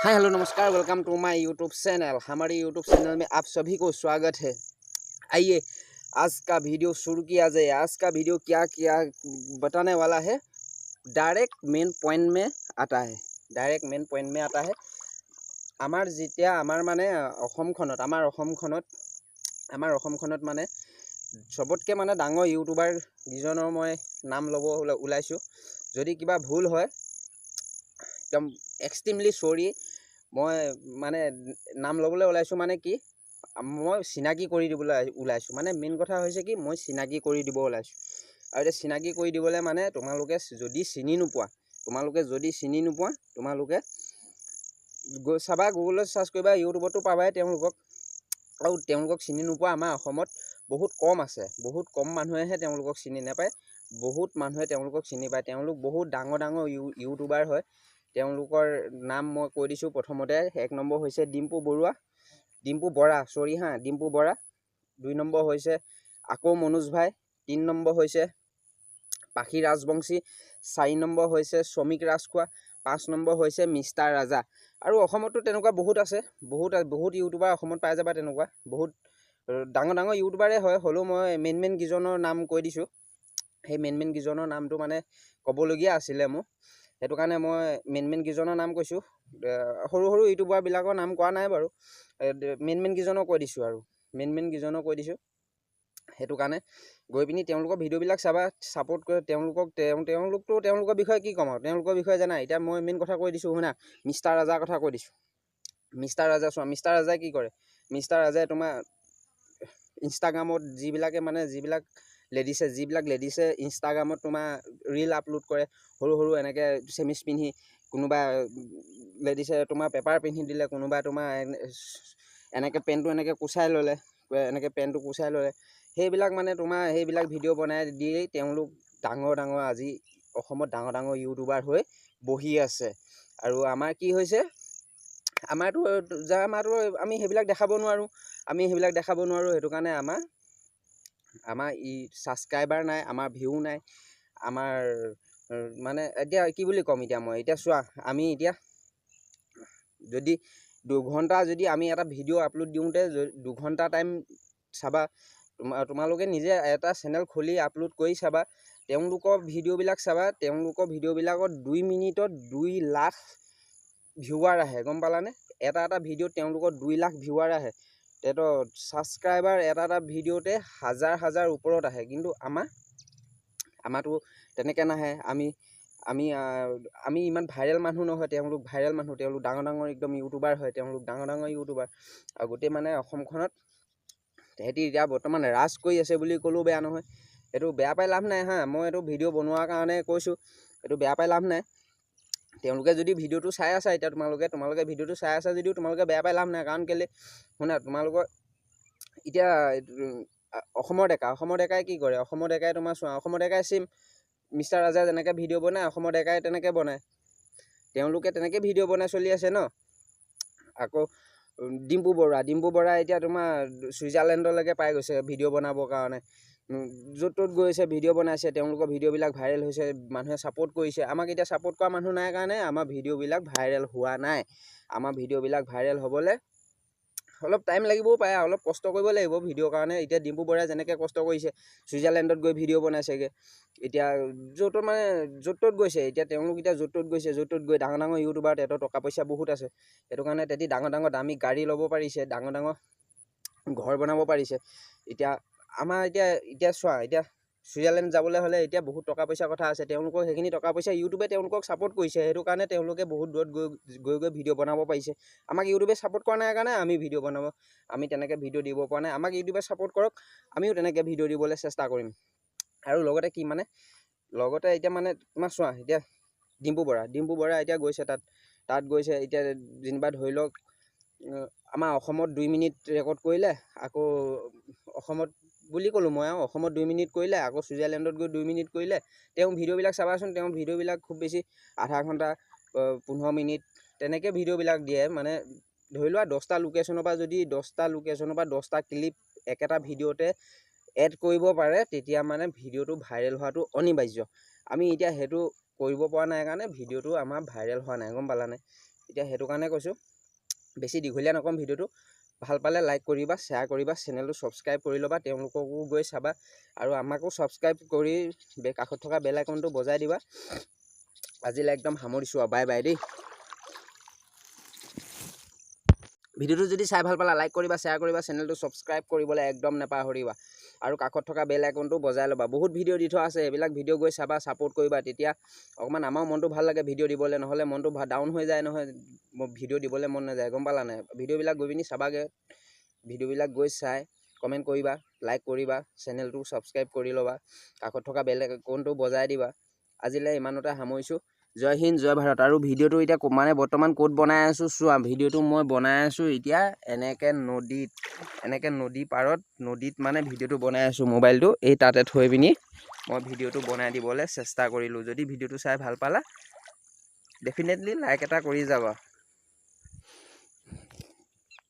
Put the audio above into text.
हाय, hello, नमस्कार, welcome to my YouTube channel। हमारे YouTube channel में आप सभी को स्वागत है। आइए, आज का वीडियो शुरू किया जाए। आज का वीडियो क्या क्या बताने वाला है, डायरेक्ट मेन पॉइंट में आता है, डायरेक्ट मेन पॉइंट में आता है। আমাৰ যেতিয়া আমাৰ মানে অসমখনত আমাৰ অসমখনত মানে চবতকৈ মানে ডাঙৰ ইউটিউবাৰ কেইজনৰ মই নাম ল'ব ওলাইছোঁ। যদি কিবা ভুল হয়, একদম এক্সট্ৰিমলি চৰি। মই মানে নাম ল'বলৈ ওলাইছোঁ, মানে কি, মই চিনাকি কৰি দিবলৈ ওলাইছোঁ। মানে মেইন কথা হৈছে কি, মই চিনাকি কৰি দিব ওলাইছোঁ। আৰু এতিয়া চিনাকি কৰি দিবলৈ মানে তোমালোকে যদি চিনি নোপোৱা, তোমালোকে যদি চিনি নোপোৱা, তোমালোকে গৈ চাবা, গুগলত চাৰ্চ কৰিবা, ইউটিউবতো পাবাই তেওঁলোকক। আৰু তেওঁলোকক চিনি নোপোৱা আমাৰ অসমত বহুত কম আছে। বহুত কম মানুহেহে তেওঁলোকক চিনি নাপায়, বহুত মানুহে তেওঁলোকক চিনি পায়। তেওঁলোক বহুত ডাঙৰ ডাঙৰ ইউটিউবাৰ হয়। তেওঁলোকৰ নাম মই কৈ দিছোঁ। প্ৰথমতে 1 নম্বৰ হৈছে ডিম্পু বৰুৱা, ডিম্পু বৰা, চৰি হা, ডিম্পু বৰা। 2 নম্বৰ হৈছে আকৌ মনোজ ভাই। 3 নম্বৰ হৈছে পাখি ৰাজবংশী। 4 নম্বৰ হৈছে শ্ৰমিক ৰাজখোৱা। 5 নম্বৰ হৈছে মিষ্টাৰ ৰাজা। আৰু অসমততো তেনেকুৱা বহুত আছে, বহুত বহুত ইউটিউবাৰ অসমত পাই যাবা। তেনেকুৱা বহুত ডাঙৰ ডাঙৰ ইউটিউবাৰে হয়। হ'লেও মই মেইন মেইন কেইজনৰ নাম কৈ দিছোঁ। সেই মেইন মেইন কেইজনৰ নামটো মানে ক'বলগীয়া আছিলে মোৰ, সেইটো কাৰণে মই মেইন মেইন কেইজনৰ নাম কৈছোঁ। সৰু সৰু ইউটিউবাৰবিলাকৰ নাম কোৱা নাই বাৰু। মেইন মেইন কেইজনৰ কৈ দিছোঁ আৰু মেইন মেইন কেইজনৰ কৈ দিছোঁ। সেইটো কাৰণে গৈ পিনি তেওঁলোকৰ ভিডিঅ'বিলাক চাবা, ছাপোৰ্ট কৰে তেওঁলোকক। তেওঁলোকতো তেওঁলোকৰ বিষয়ে কি ক'ম আৰু, তেওঁলোকৰ বিষয়ে জানা। এতিয়া মই মেইন কথা কৈ দিছোঁ, শুনা। মিষ্টাৰ ৰাজাৰ কথা কৈ দিছোঁ। মিষ্টাৰ ৰাজা চোৱা, মিষ্টাৰ ৰাজাই কি কৰে? মিষ্টাৰ ৰাজাই তোমাৰ ইনষ্টাগ্ৰামত যিবিলাকে মানে যিবিলাক লেডিছে ইনষ্টাগ্ৰামত তোমাৰ ৰীল আপলোড কৰে, সৰু সৰু এনেকৈ চেমিজ পিন্ধি, কোনোবা লেডিছে তোমাৰ পেপাৰ পিন্ধি দিলে, কোনোবা তোমাৰ এনেকৈ পেণ্টটো এনেকৈ কোচাই ল'লে, এনেকৈ পেণ্টটো কোচাই ল'লে, সেইবিলাক মানে তোমাৰ সেইবিলাক ভিডিঅ' বনাই দিয়েই তেওঁলোক ডাঙৰ ডাঙৰ, আজি অসমত ডাঙৰ ডাঙৰ ইউটিউবাৰ হৈ বহি আছে। আৰু আমাৰ কি হৈছে? আমাৰতো যা আমাৰতো আমি সেইবিলাক দেখাব নোৱাৰোঁ, আমি সেইবিলাক দেখাব নোৱাৰোঁ। সেইটো কাৰণে আমাৰ ই ছাবস্ক্ৰাইবাৰ নাই, আমাৰ ভিউ নাই। আমাৰ মানে এতিয়া কি বুলি ক'ম এতিয়া মই? এতিয়া চোৱা, আমি এতিয়া যদি 2 ঘণ্টা যদি আমি এটা ভিডিঅ' আপলোড দিওঁতে 2 ঘণ্টা টাইম চাবা, তোমালোকে নিজে এটা চেনেল খুলি আপলোড কৰি চাবা, তেওঁলোকৰ ভিডিঅ'বিলাক চাবা। তেওঁলোকৰ ভিডিঅ'বিলাকত 2 মিনিটত 2 লাখ ভিউৱাৰ আহে, গম পালানে? এটা এটা ভিডিঅ'ত তেওঁলোকৰ 2 লাখ ভিউৱাৰ আহে। তেহেঁতৰ ছাবস্ক্ৰাইবাৰ এটা এটা ভিডিঅ'তে হাজাৰ হাজাৰ ওপৰত আহে। কিন্তু আমাৰতো তেনেকৈ নাহে। আমি আমি আমি ইমান ভাইৰেল মানুহ নহয়। তেওঁলোক ভাইৰেল মানুহ, তেওঁলোক ডাঙৰ ডাঙৰ একদম ইউটিউবাৰ হয়। তেওঁলোক ডাঙৰ ডাঙৰ ইউটিউবাৰ আৰু গোটেই মানে অসমখনত তেহেঁতি এতিয়া বৰ্তমান ৰাজ কৰি আছে বুলি ক'লেও বেয়া নহয়। এইটো বেয়া পাই লাভ নাই হা। মই এইটো ভিডিঅ' বনোৱাৰ কাৰণে কৈছোঁ, এইটো বেয়া পাই লাভ নাই। তেওঁলোকে যদি ভিডিঅ'টো চাই আছা এতিয়া, তোমালোকে ভিডিঅ'টো চাই আছা যদিও তোমালোকে বেয়া পাই লাভ নাই। কাৰণ কেলৈ শুনা, তোমালোকৰ এতিয়া অসমৰ ডেকাই কি কৰে? অসমৰ ডেকাই তোমাৰ চোৱা, অসমৰ ডেকাই চেম মিষ্টাৰ ৰাজাই যেনেকৈ ভিডিঅ' বনায়, অসমৰ ডেকাই তেনেকৈ বনায়। তেওঁলোকে তেনেকৈ ভিডিঅ' বনাই চলি আছে ন। আকৌ ডিম্পু বৰুৱা, ডিম্পু বৰা এতিয়া তোমাৰ ছুইজাৰলেণ্ডলৈকে পাই গৈছে ভিডিঅ' বনাবৰ কাৰণে। য'ত ত'ত গৈছে, ভিডিঅ' বনাইছে, তেওঁলোকৰ ভিডিঅ'বিলাক ভাইৰেল হৈছে, মানুহে ছাপোৰ্ট কৰিছে। আমাক এতিয়া ছাপোৰ্ট কৰা মানুহ নাই কাৰণে আমাৰ ভিডিঅ'বিলাক ভাইৰেল হোৱা নাই। আমাৰ ভিডিঅ'বিলাক ভাইৰেল হ'বলৈ অলপ টাইম লাগিবও পাৰে, অলপ কষ্ট কৰিব লাগিব ভিডিঅ'ৰ কাৰণে। এতিয়া ডিম্পু বৰাই যেনেকৈ কষ্ট কৰিছে, ছুইজাৰলেণ্ডত গৈ ভিডিঅ' বনাইছেগৈ, এতিয়া য'ত ত'ত মানে য'ত ত'ত গৈছে। এতিয়া তেওঁলোক এতিয়া য'ত ত'ত গৈছে, য'ত ত'ত গৈ ডাঙৰ ডাঙৰ ইউটিউবাৰ, তেহেঁতৰ টকা পইচা বহুত আছে। সেইটো কাৰণে তেহেঁতি ডাঙৰ ডাঙৰ দামী গাড়ী ল'ব পাৰিছে, ডাঙৰ ডাঙৰ ঘৰ বনাব পাৰিছে। এতিয়া আমাৰ এতিয়া এতিয়া চোৱা, এতিয়া ছুইজাৰলেণ্ড যাবলৈ হ'লে এতিয়া বহুত টকা পইচাৰ কথা আছে। তেওঁলোকৰ সেইখিনি টকা পইচা ইউটিউবে তেওঁলোকক ছাপোৰ্ট কৰিছে, সেইটো কাৰণে তেওঁলোকে বহুত দূৰত গৈ গৈ গৈ ভিডিঅ' বনাব পাৰিছে। আমাক ইউটিউবে ছাপোৰ্ট কৰা নাই কাৰণে আমি ভিডিঅ' বনাব, আমি তেনেকৈ ভিডিঅ' দিব পৰা নাই। আমাক ইউটিউবে ছাপোৰ্ট কৰক, আমিও তেনেকৈ ভিডিঅ' দিবলৈ চেষ্টা কৰিম। আৰু লগতে কি মানে, লগতে এতিয়া মানে তোমাৰ চোৱা, এতিয়া ডিম্পু বৰা এতিয়া গৈছে তাত, তাত গৈছে। এতিয়া যেনিবা ধৰি লওক, আমাৰ অসমত 2 মিনিট ৰেকৰ্ড কৰিলে, আকৌ অসমত বুলি ক'লোঁ মই আৰু, অসমত 2 মিনিট কৰিলে, আকৌ ছুইজাৰলেণ্ডত গৈ 2 মিনিট কৰিলে। তেওঁ ভিডিঅ'বিলাক চাবাচোন, তেওঁ ভিডিঅ'বিলাক খুব বেছি আধা ঘণ্টা, 15 মিনিট তেনেকৈ ভিডিঅ'বিলাক দিয়ে। মানে ধৰি লোৱা 10টা লোকেশ্যনৰ পৰা যদি 10টা লোকেশ্যনৰ পৰা 10টা ক্লিপ একেটা ভিডিঅ'তে এড কৰিব পাৰে, তেতিয়া মানে ভিডিঅ'টো ভাইৰেল হোৱাটো অনিবাৰ্য। আমি এতিয়া সেইটো কৰিব পৰা নাই কাৰণে ভিডিঅ'টো আমাৰ ভাইৰেল হোৱা নাই, গম পালানে? এতিয়া সেইটো কাৰণে কৈছোঁ, বেছি দীঘলীয়া নকওঁ ভিডিঅ'টো। ভাল পালে লাইক কৰিবা, শ্বেয়াৰ কৰিবা, চেনেলটো ছাবস্ক্ৰাইব কৰি ল'বা, তেওঁলোককো গৈ চাবা আৰু আমাকো ছাবস্ক্ৰাইব কৰি কাষত থকা বেল আইকনটো বজাই দিবা। আজিলৈ একদম সামৰিছোঁ আৰু, বাই বাই দেই। ভিডিঅ'টো যদি চাই ভাল পালা লাইক কৰিবা, শ্বেয়াৰ কৰিবা, চেনেলটো ছাবস্ক্ৰাইব কৰিবলৈ একদম নাপাহৰিবা আৰু কাষত থকা বেল আইকনটো বজাই ল'বা। বহুত ভিডিঅ' দি থোৱা আছে, এইবিলাক ভিডিঅ' গৈ চাবা, ছাপোৰ্ট কৰিবা, তেতিয়া অকণমান আমাৰো মনটো ভাল লাগে ভিডিঅ' দিবলৈ, নহ'লে মনটো ডাউন হৈ যায় নহয়, ভিডিঅ' দিবলৈ মন নাযায়, গম পালা নাই? ভিডিঅ'বিলাক গৈ পিনি চাবাগৈ, ভিডিঅ'বিলাক গৈ চাই কমেণ্ট কৰিবা, লাইক কৰিবা, চেনেলটো ছাবস্ক্ৰাইব কৰি ল'বা, কাষত থকা বেল আইকনটো বজাই দিবা। আজিলৈ ইমানতে সামৰিছোঁ। জয় হিন্দ, জয় ভাৰত। আৰু ভিডিঅ'টো এতিয়া মানে বৰ্তমান ক'ত বনাই আছোঁ চোৱা, ভিডিঅ'টো মই বনাই আছোঁ এতিয়া এনেকৈ নদীত, এনেকৈ নদী পাৰত, নদীত মানে ভিডিঅ'টো বনাই আছোঁ। মোবাইলটো এই তাতে থৈ পিনি মই ভিডিঅ'টো বনাই দিবলৈ চেষ্টা কৰিলোঁ। যদি ভিডিঅ'টো চাই ভাল পালা ডেফিনেটলি লাইক এটা কৰি যাবা।